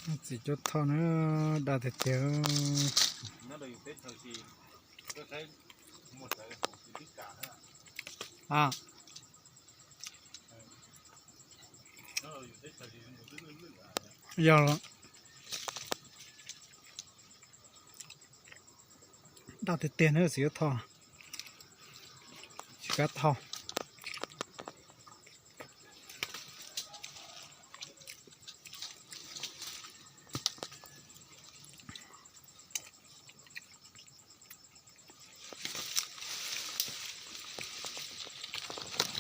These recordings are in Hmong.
Txiv cuab thoj na, daj tiag tiag. Yog los, daj tiag tiag na txiv cuab thoj, tsis kam thauj.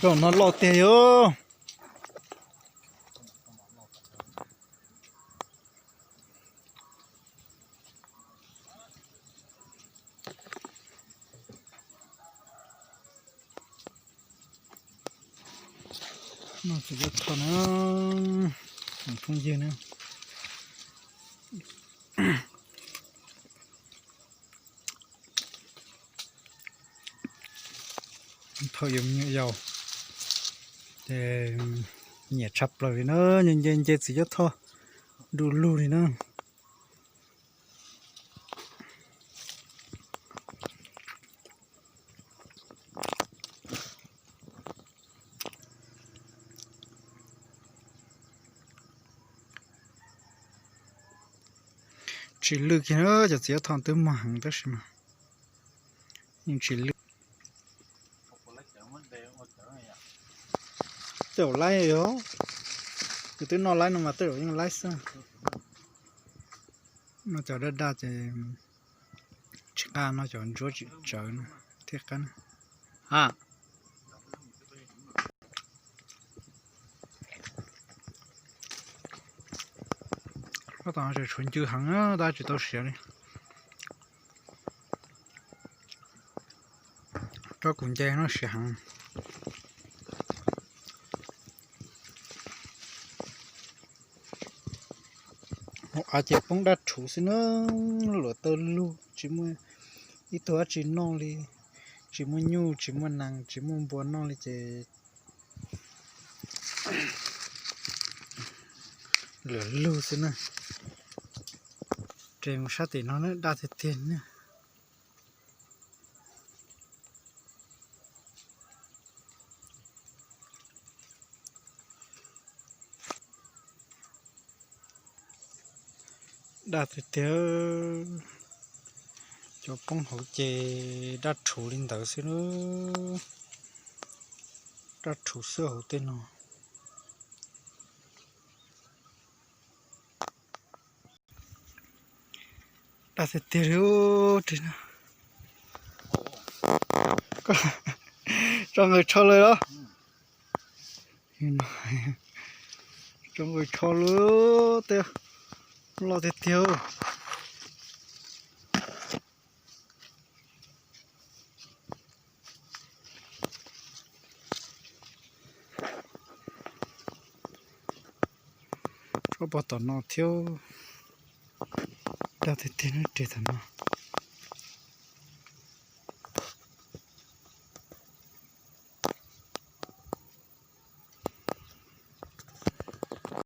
Zaum no loj tiag yog. No txiv cuab thoj na, phooj ywg na. Thaum yus me nyuam yaus ces nyiam tshaj plaws li na, nce nce txiv cuab thoj du lug li na. Tsis lwj kiag na, cov txiv cuab thoj twb muag heev tab sis mas yeej tsis lwj. Tej zaum laib yog, kuv twb noj laib no mas tej zaum yeej laib xwb. No cov daj daj ces tsis qab, no cov ntsuab tsis tsawv thiaj qab na. Ha. Tab tom tseem tshuav ncw heev tab tsis tau siav li. Tsob kuv nce no siav heev. Hauv av ces poob dab rhuv xwb na, luam taw lug tsis muaj ib tug dab tsi noj li, tsis muaj nyuj tsis muaj nees tsis muaj npua noj li ces luam lug xwb na. Ces mus sab tim no na daj tiag tiag na. Daj tiag tiag, cov poob hauv ces daj rhuv li ntawd xwb na, daj rhuv xwb hauv tej no. Daj tiag tiag li. Tso nqaws tsho lawm los? Tso nqaws tsho lawm, tej loj tiag tiag. Tsob pog tom no thiab, daj tiag tiag na, res tom no.